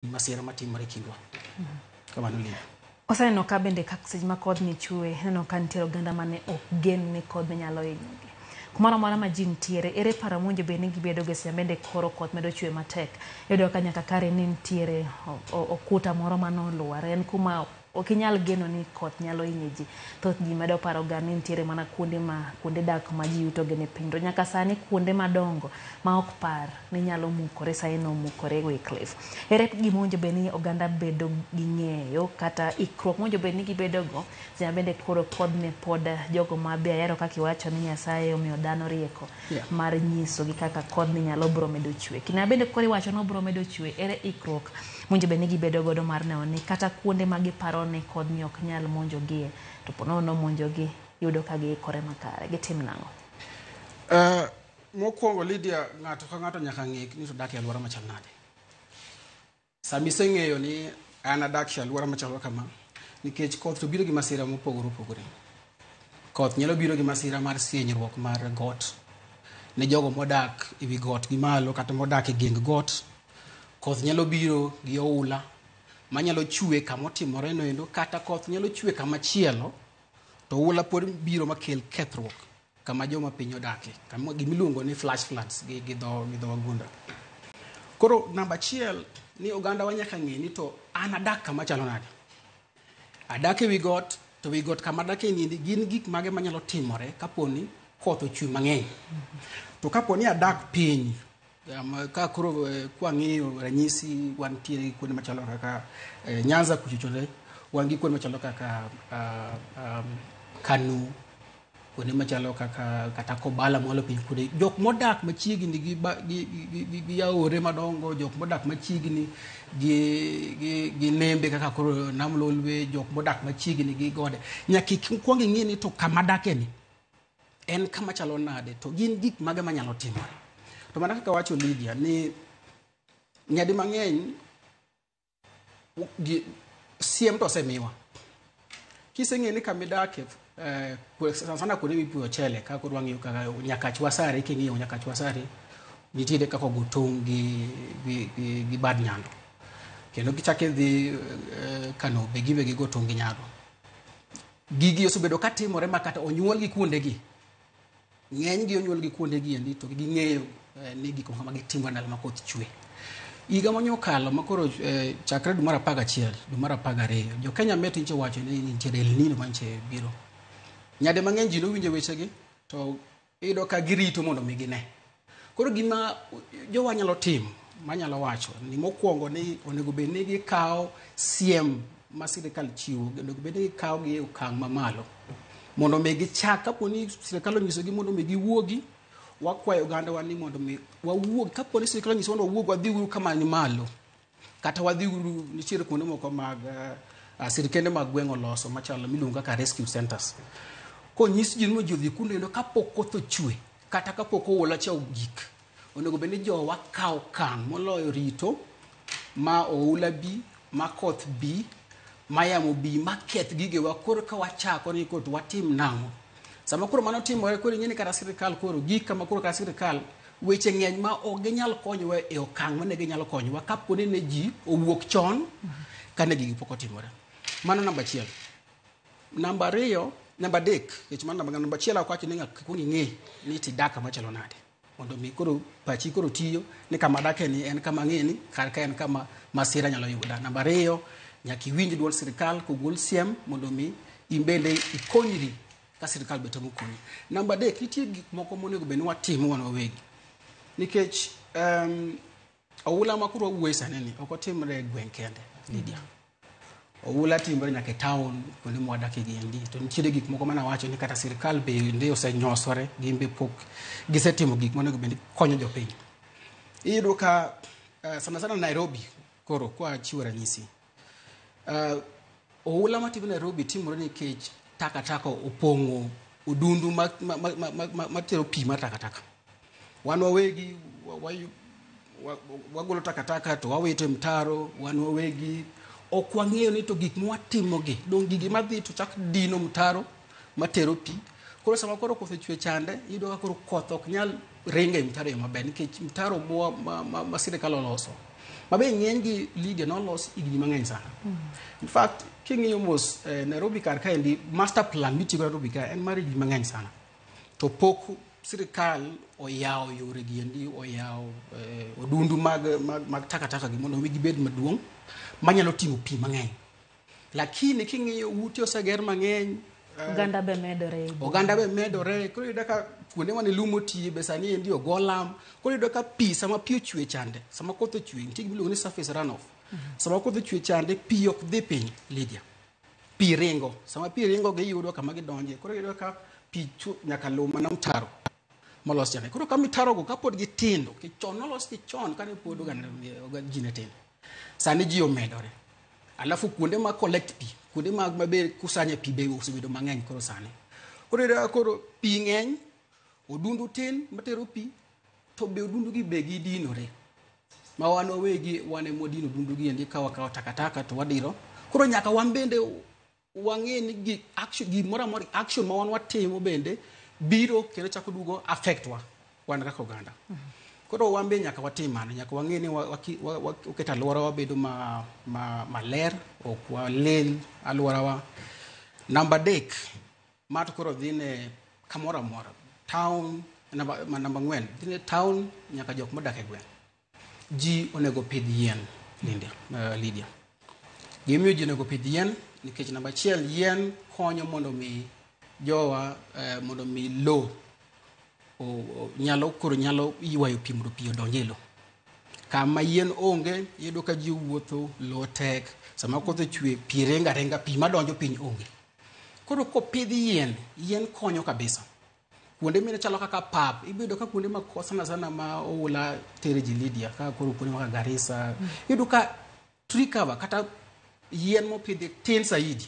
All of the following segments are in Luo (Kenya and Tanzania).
Masira matimore e kindwa. Kamano Lily. Waseneno ka bende kaka seche ma kodhni chwe, ineno ka nitiere oganda mane ok gen ni kodhni nyalo hinyogi. Kumoro amora ma ji nitiere, ere paro mowinjo bed ni gibedo go e seche ma bende koro koth medo chwe matek? Iyudo ka nyaka kare ni nitiere okuta moro manolwar, en kuma ok inyal geno ni koth nyalo hinyo ji. Thoth ji medo paro ga ni nitiere mana kuonde ma kuonde dak ma ji yuto gi ni piny. To nyaka sani kuonde madongo ma ok par ni nyalo mukore sani nomukore Wycliffe. Ere gima owinjo bed ni oganda bedo gi ng'eyo kata ikruok mowinjo bed ni gibedo go seche ma bende koro kodhni pod jogo ma be ahero kaka iwacho ni Nyasaye omiyo dhano rieko mar nyisogi kaka kodhni nyalo bro medo chwe. Kinde ma bende koro iwacho ni obro medo chwe, ere ikruok mowinjo bed ni gibedo godo mar neno ni kata kuonde ma giparo ni kodhni ok nyal monjogie to po nono omonjogi yudo ka giikore makare. Gitim nang'o? Mokwongo Lydia, ng'ato ka ng'ato nyaka ng'e ni to odak e alwora machal nade. Sama iseng'eyo ni an adak e alwora machalo kama, nikech koth to biro gi masira mopogore opogore. Koth nyalo biro gi masira mar sienyruok mar got ne jogo modak e wi got gi malo kata modak e geng got. Koth nyalo biro gi oula manyalo chwe kama otimore no endo kata koth nyalo chwe kama chielo to oula pod biro makel kethruok kama joma piny odake, kama gimiluongo ni flash floods gi dho wagunda. Koro namba achiel ni oganda wa nyaka ng'e ni to an adak kama chalo nade. Adak e wi got, to wi got kama adake ni gin gik mage manyalo timore kapo ni koth ochwe mang'eny. To kapo ni adak piny, ka koro kwang'iyo ranyisi wantiere gi kuonde machalo kaka Nyanza kuchochole, wan gi kuonde machalo kaka Kano, kuonde machalo kaka kata Kobala mwalo piny kuonde jok modak machiegni gi aore madongo, jok modak machiegni gi nembe kaka koro Nam Lolwe, jok modak machiegni gi gode. Nyaka ikwong ing'e ni to kama adake ni en kama chalo nade to gin gik mage manyalo timore. To mana kaka wacho Lydia ni nyadi mang'eny siem to osemiwa. Kiseng'e ni kama idake sana sana kuonde mipuro ochele ka koro wang'iyo kaka Nyakach Wasare king'iyo Nyakach Wasare nitiere kaka ogo tong' gi bad Nyando. Kendo kichako idhi Kano be gibe gigo tong' gi Nyando. Gigi osebedo katimore ma kata onyuolgi kuondegi. Ng'eny gi onyuolgi kuondegi endi to ging'eyo ni gik moko kamagi timore ndalo ma koth chwe. Higa mane okalo ma koro chakre dwe mar 11, dwe mar 12, jo Kenya Met nyicha owacho ni nitiere El Nino manyiche biro. Nyadi mang'eny ji nowinjo wechegi to iyudo ka girito mondo mi gine. Koro gima jowa nyalo timo, manyalo wacho ni mokwongo ni onego bed ni gikawo siem ma sirikal chiwo, onego bed ni gikawo gi e okang' mamalo. Mondo mi gichak, kapo ni sirikal onyisogi mondo mi giwuogi, wakwayo ogandawa ni mondo mi wawuog, kapo ni sirikal onyisowa mondo wawuog wadhi uru kama ni malo. Kata wadhi uru, nitiere kuonde moko mag sirikende mag gweng' oloso machalo miluongo kaka rescue centers. Konyis ji ni ji odhi kuno endo kapok koth ochwe, kata kapok oula cha ogik, onego bed ni jowa kawo okang' moloyo rito ma oula bi, ma koth bi, ma yamo bi, ma keth gigewa koro ka wachako ni koro to watim nang'o. Sama koro mano timore koro ing'e ni kata sirikal koro gik kama koro kata sirikal weche ng'eny ma ok ginyal konyowa e okang' mane ginyalo konyowa kapo ni ne ji owuok chon kane gigi pok otimore. Mano namba achiel. Namba ariyo, namba adek, nikech mano namba achiel ok wacho ni nyaka ikuong ing'e ni tidak kama chalo nade. Mondo mi koro pachi koro tiyo ni kama adake ni en kama ang'e ni kar ka en kama masira nyalo yuda. Namba ariyo, nyaka iwinj duond sirikal kogol siem mondo mi in bende ikonyri ka sirikal be temo konyi. Namba adek, nitie gik moko monego bed ni watimo wan wawegi. Nikech oula ma koro wawuoye sani ni ok otimre e gweng' kende, Lydia. Oula timore nyaka e town kuonde mwadake gi endi. To nitiere gik moko mane awacho ni kata sirikal bende osenyosore, gin be pok gisetimo gik monego bed ni konyo jopiny. Iyudo ka sana sana Nairobi, koro kwa chiwo ranyisi. Oula matimore Nairobi timore nikech takataka opong'o odundu matero pi mar takataka. Wan wawegi wagolo takataka to wawito e mtaro, wan wawegi ok wang'eyo ni to gik mwatimogi, dong' gigi madhi to chak dino mtaro matero pi. Koro sama koro koth ochwe chande, iyudo ka koro koth ok nyal ringo e mtaro e yo maber nikech mtaro ma sirikal oloso Mabe ng'eny gi Lydia nolos higni mang'eny sana. In fact, king'iyo mos Nairobi kar kaendi, master plan mitiyogo Nairobi ka en mar higni mang'eny sana. To pok sirikal oyawo yore gi endi, oyawo odundu mag takataka gi mondo mi gibed maduong' manyalo ting'o pi mang'eny. Lakini king'iyo ute oseger mang'eny, oganda be medore. Oganda be medore. Koro iyudo ka kuonde mane lum otiye be sani endi ogo lam. Koro iyudo ka pi sama pi ochwe chande, sama koth ochwe, nitie gima iluongo ni surface runoff. Sama koth ochwe chande, pi ok dhi piny, Lydia. Pi ringo. Sama pi ringo giyudo kama gidonje. Koro iyudo ka pi nyaka luw mana mtaro molos chande. Koro ka mitaro go kapod gitindo, chon nolos gi chon kane pod oganda ji ne tindo. Sani ji omedore. Alafu kuonde ma collect pi, kuonde ma maber kusanye pi be osebedo mang'eny koro sani. Koro iyudo ka koro pi ng'eny, odundu tin matero pi, to be odundu gi be gidinore. Ma wan wawegi wan ema wadino odundu gi endi ka wakawo takataka to wadiro. Koro nyaka wan bende wang'e ni gi action, gimoro amora, action ma wan watimo bende biro kendo chako duogo affect wa wan kaka oganda. Koro wan be nyaka watim mano, nyaka wang'e ni waketo alworawa bedo maler, ok walil alworawa. Namba 3, ma to koro dhi ne kamoro amora, town, namba 4, dhi ne town nyaka jok modak e gweng'. Ji onego pidh yien, Lydia. Gimomiyo ji onego pidh yien, nikech namba 1, yien konyo mondo mi jowa, mondo mi lowo nyalo koro nyalo ywayo pi mondo pi odonj e lowo. Kama yien onge, iyudo ka ji wuotho, lowo tek, sama koth ochwe, pi ringo aringa, pi madonjo piny onge. Koro kopidh yien, yien konyo kabisa. Kuonde mine chalo kaka pap, iyudo ka kuonde ma sana sana ma oula tere ji Lydia, kaka koro kuonde kaka Garissa, iyudo ka tree cover kata yien mopidhi tin saidi.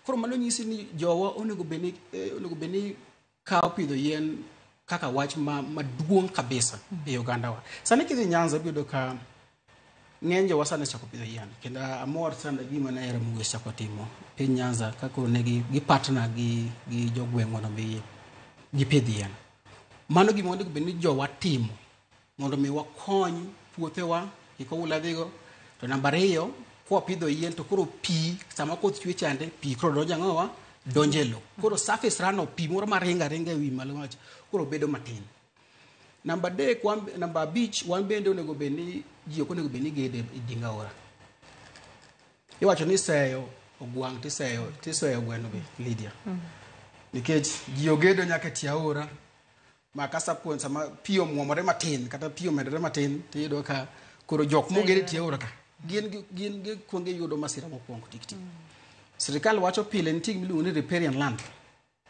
Koro mano nyisi ni jowa onego bed ni kawo pidho yien kaka wach maduong' kabisa e ogandawa. Sani kidhi Nyanza ibiro yudo ka ng'eny jowa sani ochako pidho yien, kendo amor sana gima ne Ramogi ochako timo piny Nyanza ka koro ne gi partner gi jogweng' mondo mi gipidh yien. Mano gima onego bed ni jowa timo mondo mi wakony puothewa kik oula dhigo. To namba 2, kwapidho yien to koro pi sama koth chwe chande, pi koro donjo ang'owa, donjo e lowo. Koro surface runoff, pi moro maringo aringa ewi malo macha, koro bedo matin. Namba 3, namba 5, wan bende onego bed ni ji ok onego bed ni gede e ding aora. Iwacho ni seyo ogwang' tiseyo gweno be, Lydia. Nikech ji ogedo nyaka e tie aora, ma ka sama pi omuomore matin kata pi omedore matin, tiyudo ka koro jok mogedo e tie aora ka gin gikuongo yudo masira mokwongo tik tik. Sirikal wacho pile nitie gima iluongo ni riparian land.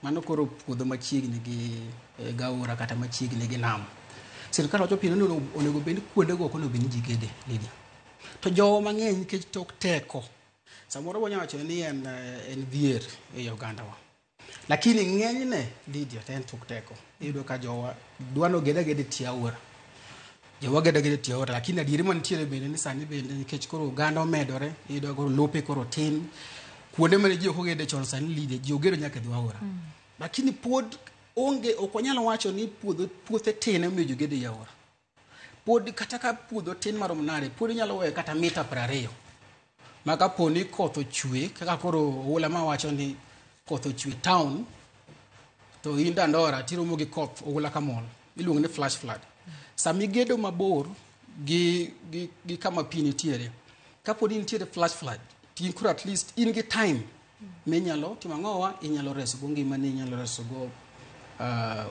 Mano koro puodho machiegni gi gaora kata machiegni gi nam. Sirikal wacho pile ni onego bed ni kuondego ok onego bed ni ji gede, Lydia. To jowa mang'eny nikech tok teko, samoro wanyalo wacho ni en dhier ei ogandawa. Lakini ng'enyne, Lydia, to en tok teko. Iyudo ka jowa dwa ni oged ageda e tie aora. Jowa gedo ageda e tie aora, lakini adieri mantiere bende ni sani bende nikech koro oganda omedore, iyudo koro lope koro tin. Kuonde mane ji ok ogede chon sani Lydia, ji ogedo nyaka e dho aora. Lakini pod onge, ok wanyal wacho ni puothe tin emomiyo ji ogedo e aora. Pod kata ka puodho tin marom nade, pod inyalo weyo kata mita 20. Ma kapo ni koth ochwe, kaka koro oula mawacho ni koth ochwe town, to in Dandora tiromo gi koth oula kamol, iluongo ni flash flood. Sama igedo mabor gi kama pi nitiere, kapo ni nitiere flash flood, to koro at least in gi time minyalo timo ang'owa, inyalo reso go ngimani, inyalo reso go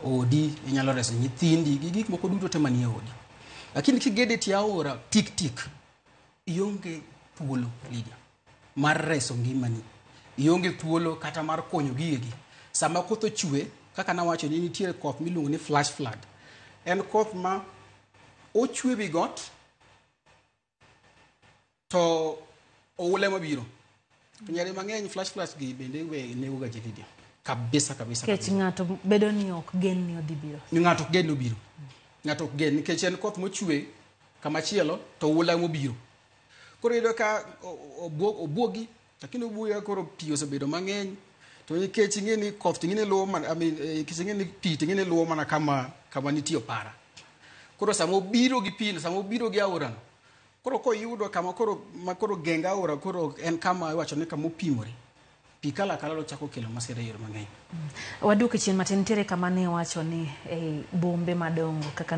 odi, inyalo reso nyithindi gi gik moko duto te manie odi. Lakini kigedo e tie aora tik tik, ionge thuolo, Lydia, mar reso ngimani. Ionge thuolo kata mar konyo gigegi. Sama koth ochwe, kaka nawacho ni nitiere koth miluongo ni flash flood. En koth ma ochwe wi got to oula mabiro. To nyari mang'eny flash floods gi bende we nego ga ji, Lydia. Kabisa kabisa. Nikech ng'ato bedo ni ok gen ni odhi biro. Ni ng'ato ok gen ni obiro. Ng'ato ok gen nikech en koth mochwe kama chielo to oula mobiro. Koro iyudo ka obuogi, lakini obuogi koro pi osebedo mang'eny. To nikech ing'e ni koth to ing'e ni luwo mana, I mean, nikech ing'e ni pi to ing'e ni luwo mana kama nitie opara. Koro sama obiro gi pi no, sama obiro gi aora no, Koro koyudo kama koro ma koro geng aora koro en kama iwacho ni kama opimore, pi kalo akala to chako kelo masira e yore mang'eny. Waduoke chien matin, nitiere kama ne iwacho ni e bombe madongo kaka